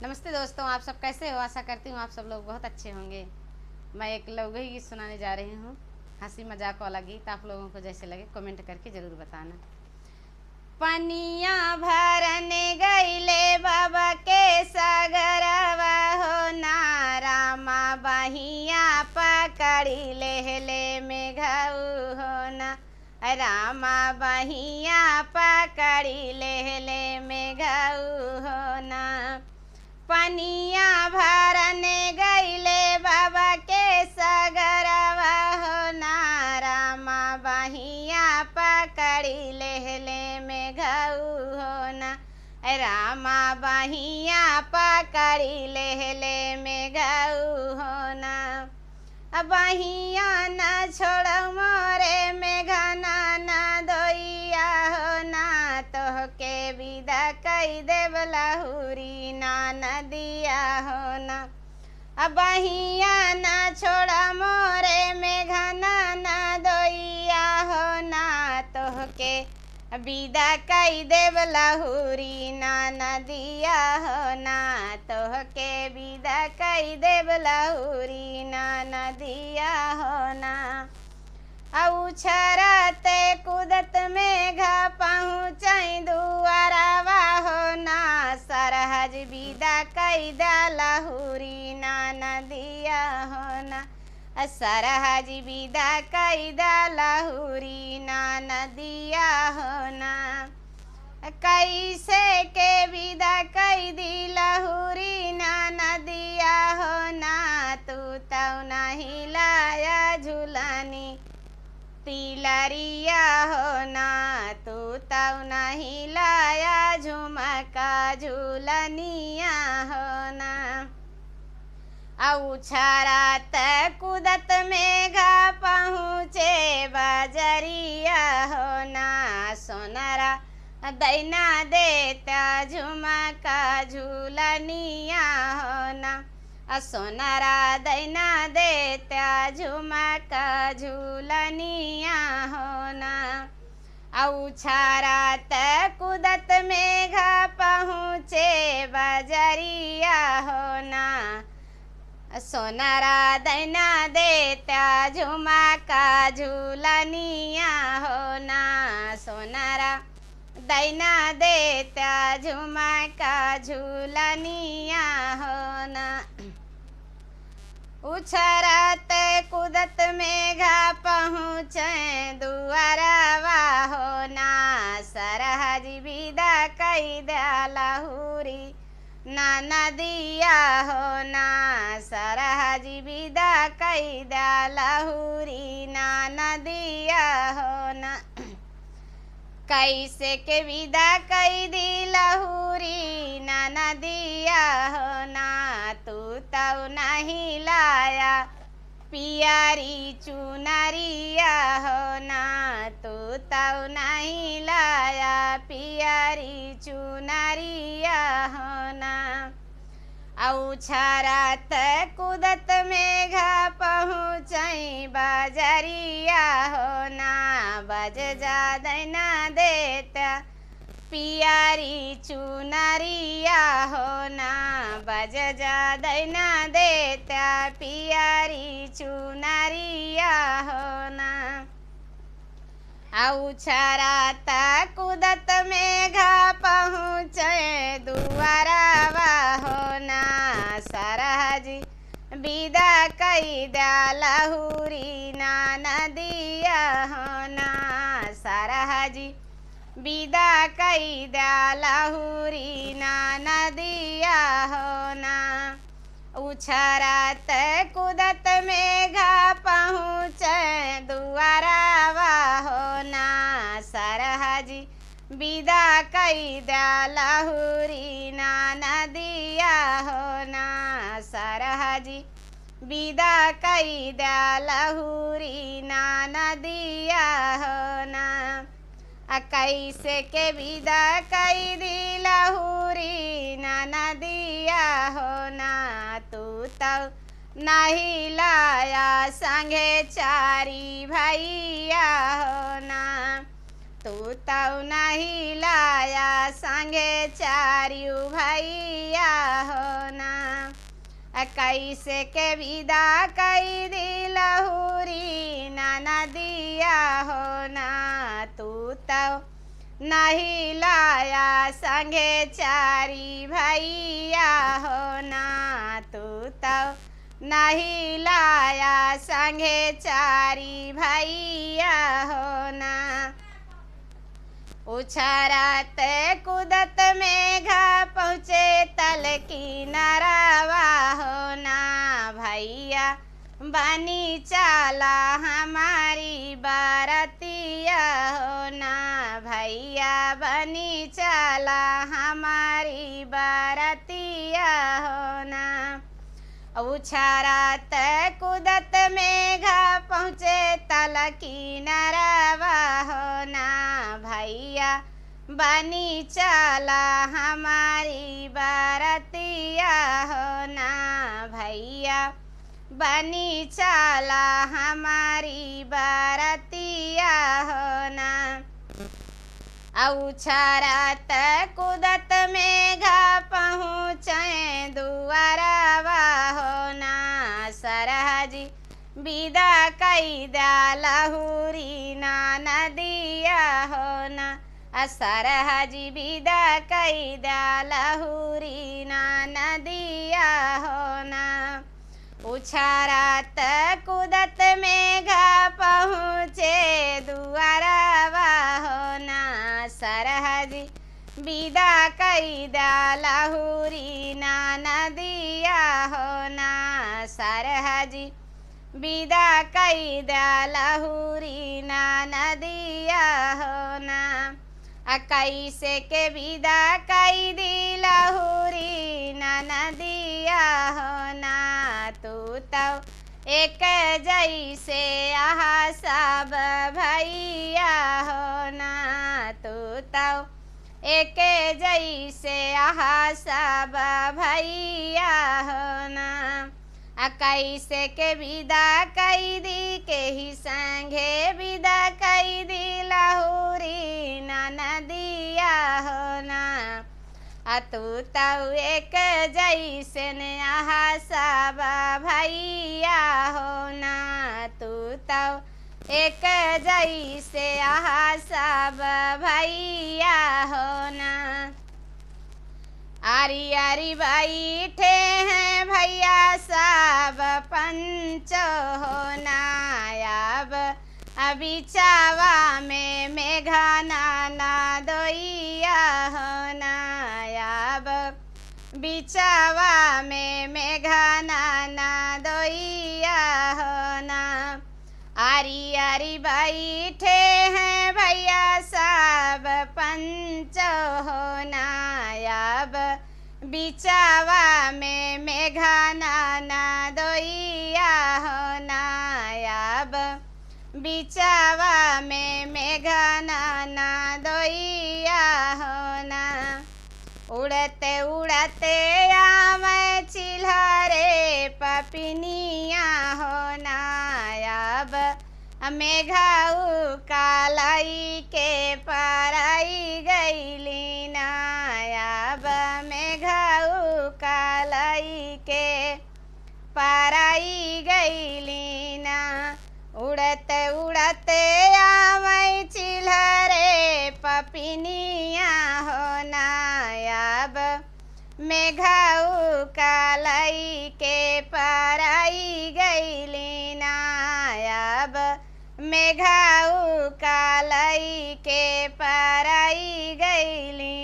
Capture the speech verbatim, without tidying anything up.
नमस्ते दोस्तों, आप सब कैसे हो? आशा करती हूँ आप सब लोग बहुत अच्छे होंगे। मैं एक लौगई गीत सुनाने जा रही हूँ, हँसी मजाक वाला गीत। आप लोगों को जैसे लगे comment करके ज़रूर बताना। पनिया भरने गईले बाबा के सगरवा हो ना, रामा बहिया पकड़ी लेहले मेघऊ हो ना, रामा बहिया पकड़ी लेहले मेघऊ हो ना। पनिया भरने गईले बाबा के सगरवा हो ना, रामा बहिया पकड़ी लेहले मेघऊ हो ना, रामा बहिया पकड़ी लेहले मेघऊ हो ना। बहिया न छोड़ो मोरे मेघना नदोइया हो ना, तोहके विदा कई देब लहुरी ना नदिया हो ना। बहिया न छोड़ा मोरे मेघना नदोइया हो ना, तोहके विदा कई देब लहुरी ना नदिया हो ना, तोहके विदा कई देब लहुरी ना नदिया हो ना। आ उछरत कूदत मेघा पहुँचै दुआरवा हो ना, सरहज विदा कई दा लहुरी ना नदिया हो ना, आ सरहज विदा कई दा लहुरी ना नदिया हो ना। कैसे के विदा कई दी लहुरी ना नदिया हो ना, तू तौ नहीं लाया झुलनी तिलरिया हो ना, तू तौ नहीं लाया झुमका झुलनिया हो ना। आ उछरत कूदत मेघा पहुँचे बजरिया हो ना, सोनरा दैना देता झुमका झुलनिया हो ना, आ सोनरा दैना देता झुमका झुलनिया हो ना। आ उछरत कूदत मेघा पहुँचे बजरिया हो ना, सोनरा दैना देता झुमका झुलनिया हो ना, सोनरा दैना देता झुमका झुलनिया हो ना। उछरत कूदत मेघा पहुँचे दुआरवा हो ना, सरहज विदा कई द्या लहुरी ना नदिया हो ना, सरहज विदा कई द्या लहुरी ना नदिया हो ना। कैसे के विदा कई दी लहुरी ना नदिया हो ना, तू तौ नहीं लाया पियरी चुनरिया हो ना, तू तौ नहीं लाया पियरी चुनरिया हो ना। आ उछरत कूदत मेघा पहुँचै बजरिया हो ना, बज जा दैना देता पियरी चुनरिया हो ना, बज जा दैना देता पियरी चुनरिया हो ना। आ उछरत कूदत मेघा पहुँचे दुआरवा हो ना, सरहज विदा कई द्या लहुरी ना नदिया हो ना, सरहज विदा कई द्या लहुरी ना नदिया हो ना। उछरत कूदत मेघा पहुँचे दुआरवा हो ना, सरहज विदा कई द्या लहुरी ना नदिया हो ना, सरहज विदा कई द्या लहुरी ना नदिया हो ना। आ कैसे के विदा कई दी लहुरी ना नदिया हो ना, तू तौ नहीं लाया संगे चारी भैया हो ना, तू तौ नहीं लाया संगे चारियू भैया हो कैसे के विदा कई दी लहुरी ननदिया हो ना, तू तौ नहीं लाया संगे चारी भैया हो ना, तू तौ नहीं लाया संगे चारी भैया हो ना। उछरत कूदत मेघा पहुँचे तल किनरवा हो ना, भैया बनी चला हमारी बरतिया हो ना, भैया बनी चला हमारी बरतिया हो ना। उछरत कूदत मेघा पहुँचे तल किनरवा हो ना, भैया बनी चला हमारी बरतिया हो ना, भैया बनी चला हमारी बरतिया हो ना। उछरत कूदत मेघा पहुँचे दुआरवा हो ना, सरहजी विदा कई द्या लहुरी ननदिया हो ना, आ सरहजी विदा कई द्या लहुरी ननदिया हो ना। उछरत कूदत मेघा पहुँचे दुआरवा हो ना, सरहजी विदा कई द्या लहुरी ननदिया हो ना, सरहजी विदा कई द्या लहुरी ननदिया हो ना। आ कैसे के विदा कई दी लहुरी ननदिया हो ना, तू तौ एक जैसे आहा सब भैया हो ना, तू तौ एक जैसे आहा सब भैया हो ना। आ कैसे के विदा कई दी, केही संगे विदा कई दी लहुरी ननदिया हो ना। आ तू तौ एक जैसे ने आहा सब भैया हो ना, तू तौ एक जैसे आहा सब भैया हो ना। आरी आरी बैठे हैं भैया सब पंच हो ना, अब बिचावा में मेघा ननदोइया हो ना, अब बिचावा में मेघा ननदोइया हो ना। आरी आरी बैठे हैं भैया सब पंच हो ना, अब बिचावा में मेघा ननदोइया हो ना, अब बिचावा में मेघा ननदोइया हो ना। उड़ते उड़ते आवे चिल्हरे पपिनिया हो ना, अब मेघऊ कालई के पराई गईली ना, अब मेघऊ कालई के पराई गईली ना। उड़त उड़त आवै चिल्हरे पपिनिया हो ना, अब मेघऊ कालई के पराई गईली ना, अब मेघऊ कालई के पराई गईली।